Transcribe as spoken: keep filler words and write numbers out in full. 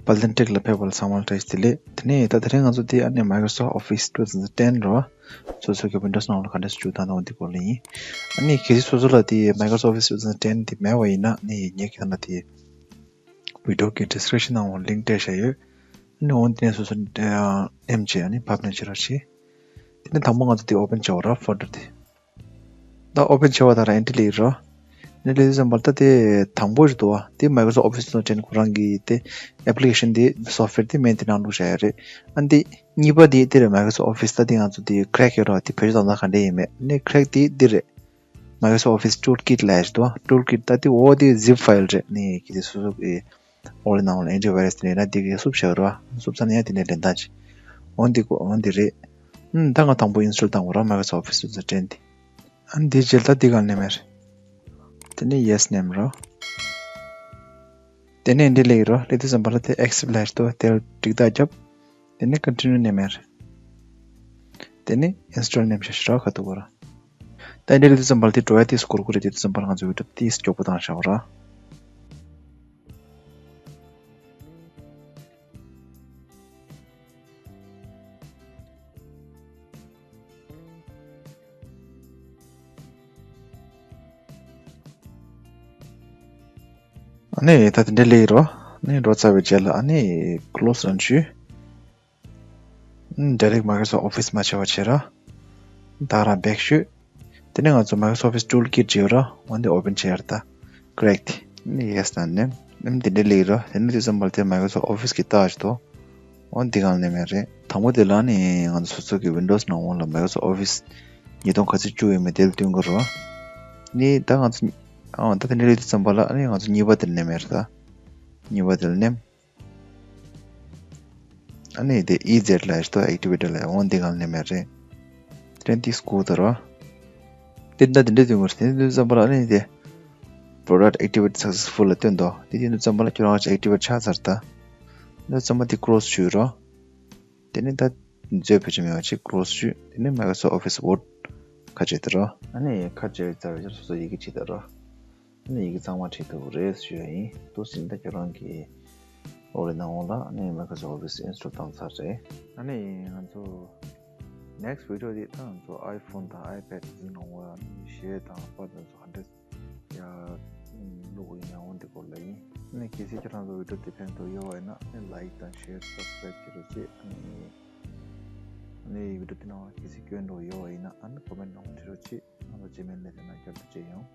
པ་ལན་ཊེག་ལ་ཕེབས་པ་ལ་ཚང་མ་ལ་བཀྲ་ཤིས་བདེ་ལེགས། དེ་ནས་ད་དེ་རིང་ང་ཚོ་དེ་ཨ་ནི་Microsoft Office two thousand ten རོ། སོ་སོ་གི་Windows ནང་ལ་ག་འདྲས་སེ་བཅུག་སྟངས་དང་འོ་འདི་སྐོར་ལ་ཡིན། ཨ་ནི་གལ་སྲིད་སོ་སོ་ལ་དེ་Microsoft Office two thousand ten དེ་མེད་པ་ཡིན་ན་ཨ་ནི་ངས་ཁྱེད་རང་ལ་དེ་video གི་description ནང་ལ་link སྤྲད་བཞག་ཡོད། ཨ་ནི་འོ་འདི་ནས་སོ་སོ་ཨ་ནེམ་བྱས་ཨ་ནི་ཕབ་ནས་བྱེད་རོགས་བྱེད། དེ་ནས་དང་པོ་ང་ཚོ་དེ་open བྱ་བ་ར་folder དེ། ད་open བྱས་པ་དང་ར་entry ལ་ཡིན་རོ། entry ལ་ཡིན་ཙམ་པ་ལ་ད་དེ་དང་པོ་ཞིག་འདུག་བ། དེ་Microsoft Office two thousand ten ཁོ་རང་གི་དེ་application དེ་software དེ་main དེ་ནང་བླུགས་བཞག་ཡོད་རེད། ཨ་འདི་གཉིས་པ་དེ་དེ་རེད། Microsoft Office ད་དེ་ང་ཚོ་དེ་crack ཡོད་རོ། དེ་བེད་སྤྱོད་བཏང་སྟངས་ག་འདྲས་ཡིན་མེད་ནས་crack དེ་འདི་རེད། Microsoft Office Toolkit ལབ་ཡག་ཞིག་འདུག་བ། Toolkit ད་དེ་འོ་དེ་zip file རེད། ནས་གི་དེ་སོ་སོ་གི་འོག་ལ་ནང་ལ་antivirus དེ་ནས་ན་དེ་གི་བསུབ་བཞག་རོ། བསུབ་ཚར་ནས་ཡང་དེ་ནས་ལེན་སྟངས་ཅིག་འོ་འདི་གོ་འོ་འདི་རེད། ཨུམ། ད་ང་དང་པོ་install བཏང་བ་ར་Microsoft Office two thousand ten དེ། ཨ་འདི་རྗེས་ལ་ད་འདི་གང་ནས་མེད་རེད། དེ་ནས་yes ནས་རོ། དེ་ནས་འདི་ལེགས་རོ། ལེགས་དུས་ཙམ་པ་ལ་དེ་accept ལབ་ཡག་ཞིག་འདུག་བ། དེ་ལ་ཀྲིག་ཏག་རྒྱབ། དེ་ནས་continue ནས་མེད་རེད། དེ་ནས་install ནས་མེད་ཤག་ཞིག་རོ་ཁ་ཐུག་གོ་ར། ད་འདི་ལེགས་དུས་ཙམ་པ་ལ་དེ་འགྲོ་ཡག་དེ་སྐོར་གོ་རེད། དེ་དུས་ཙམ་པ་ལ་ང་ཚོ་video དེ་མགྱོགས་པོ་བཏང་བཞག་པ་ར། ཨ་ནི་ད་དེ་འདྲ་ལེགས་རོ། ཨ་ནི་འགྲོ་ཚར་བའི་རྗེས་ལ་ཨ་ནི་close རང་ཞུ། ཨ་ནི་direct Microsoft Office མ་བྱས་པ་བྱེད་ར། ད་རང་back ཞུ། དེ་ནས་ང་ཚོ་Microsoft Office Toolkit བརྗེ་ར། འོ་འདི་open བྱས་ར་ད། crack དེ། ཨ་ནི་yes ན་ནེམ། ཨ་ནི་དེ་འདྲ་ལེགས་རོ། དེ་ནས་དེ་ཙམ་པ་ལ་དེ་Microsoft Office གི་རྟགས་ཞིག་འདུག་འོ་འདི་གང་ནས་མེད་རེད། དང་པོ་དེ་ལ་ནི་ང་ཚོ་སོ་སོ་གི་Windows ནང་འོང་ལ་Microsoft Office ཉིས་སྟོང་ཁ་ཚིག་བཅུ་ཡོད་མེད་དེ་ལ་སྟོན་དགོས་རེད་བ། ནི་ད་ང་ཚོ་ཨ་ད་དེ་འདྲ་ལེགས་དུས་ཙམ་པ་ལ་ཨ་ནི་ང་ཚོ་གཉིས་པ་དེ་ལ་ནས་མེད་རེད་ད། གཉིས་པ་དེ་ལ་ནེམ། ཨ་ནི་དེ་ཨི་ཛེད་ལ་ཞིག་ཏོ་activator ལ་འོང་འདི་གང་ནས་མེད་རེད། དེ་འདི་སྐུ་དར་བ། དེ་འདྲ་དེ་འདྲ་དུས་ངོར་དེ་འདི་ཙམ་པ་ལ་ཨ་ནི་དེ་product activate successful ལ་སྟོན་ཏོ། དེ་དེ་འདི་ཙམ་པ་ལ་ཁྱོད་རང་ཅིག་activate ཆགས་ཚར་ད། འདི་ཙམ་པ་དེ་close ཞུ་རོ། དེ་ནི་ད་མཛོད་བེད་སྤྱོད་མེད་པ་ཅིག་close ཞུ། དེ་ནི་Microsoft Office Word ཁ་བྱེད་དར་བ། ཨ་ནི་ཁ་བྱེད་རྩ་བའི་ཆར་སོ་སོ་ཡི་གེ་བྱེད་དར་བ། ཨ་ནི་ཡི་གེ་ཚང་མ་བྲིས་ཐུབ་རེད་ཞུ་ཡ་ཡིན། འདུག་ཟིན་ད་ཁྱོད་རང་གི་འོག་ལ་ནང་འོག་ལ་ཨ་ནི་Microsoft Office install བཏང་ཚར་རེད། ཨ་ནི་ང་ཚོ་next video དེ་ད་ང་ཚོ་iPhone དང་iPad དེ་ནང་འོག་ཨ་ནི་གཞས་དང་པར་དེ་ཚོ་ག་འདྲས་ཡ་བླུག་ཡིན་ཡང་འོ་འདི་སྐོར་ལ་ཡིན། ཨ་ནི་གལ་སྲིད་ཁྱོད་རང་ཚོ་video དེ་ཕན་ཐོགས་ཡོད་པ་ཡིན་ན་ཨ་ནི་like དང་share subscribe བྱེད་རོགས་བྱེད། ཨ་ནི་ཨ་ནི་video དེ་ནང་ལ་གལ་སྲིད་སྐྱོན་འགྲོ་ཡོད་པ་ཡིན་ན་ཨ་ནི་comment ནང་བྲིས་རོགས་བྱེད། ང་ཚོ་རྗེས་མའི་ལས་དོན་ནང་བསྐྱར་དུ་མཇལ་ཡོང་།